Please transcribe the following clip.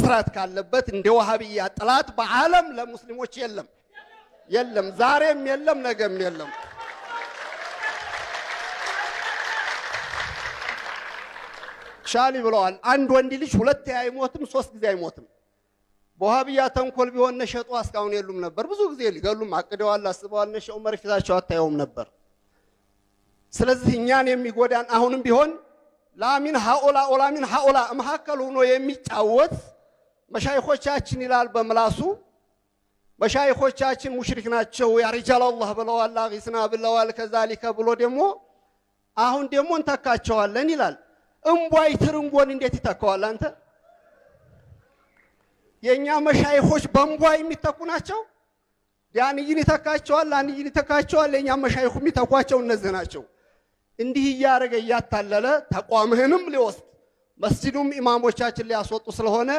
መስራት ካለበት እንደ ወሃቢያ ጠላት በዓለም ለሙስሊሞች የለም፣ የለም፣ ዛሬም የለም፣ ነገም የለም። ሻሊ ብለዋል። አንድ ወንድ ልጅ ሁለቴ አይሞትም፣ ሶስት ጊዜ አይሞትም። በውሃብያ ተንኮል ቢሆን ነሸጧ እስካሁን የሉም ነበር። ብዙ ጊዜ ሊገሉም አቅደዋል፣ አስበዋል። ነሸ ዑመር ፊታቸው አታየውም ነበር። ስለዚህ እኛን የሚጎዳን አሁንም ቢሆን ላሚን ሀኦላ ኦላሚን ሀኦላ መካከል ሆኖ የሚጫወት መሻይኾቻችን ይላል በምላሱ፣ መሻይኾቻችን ሙሽሪክ ናቸው ያ ሪጃል አላህ ብለዋል፣ አጊስና ብለዋል። ከዛሊከ ብሎ ደግሞ አሁን ደግሞ እንተካቸዋለን ይላል። እምቧይ ትርንጎን እንዴት ይተካዋል? አንተ የእኛ መሻይኾች በእምቧይ የሚተኩ ናቸው። ዳንይን ይተካቸዋል፣ አንይን ይተካቸዋል። የእኛ መሻይኹ የሚተኳቸው እነዚህ ናቸው። እንዲህ እያደረገ እያታለለ ተቋምህንም ሊወስድ መስጂዱም ኢማሞቻችን ሊያስወጡ ስለሆነ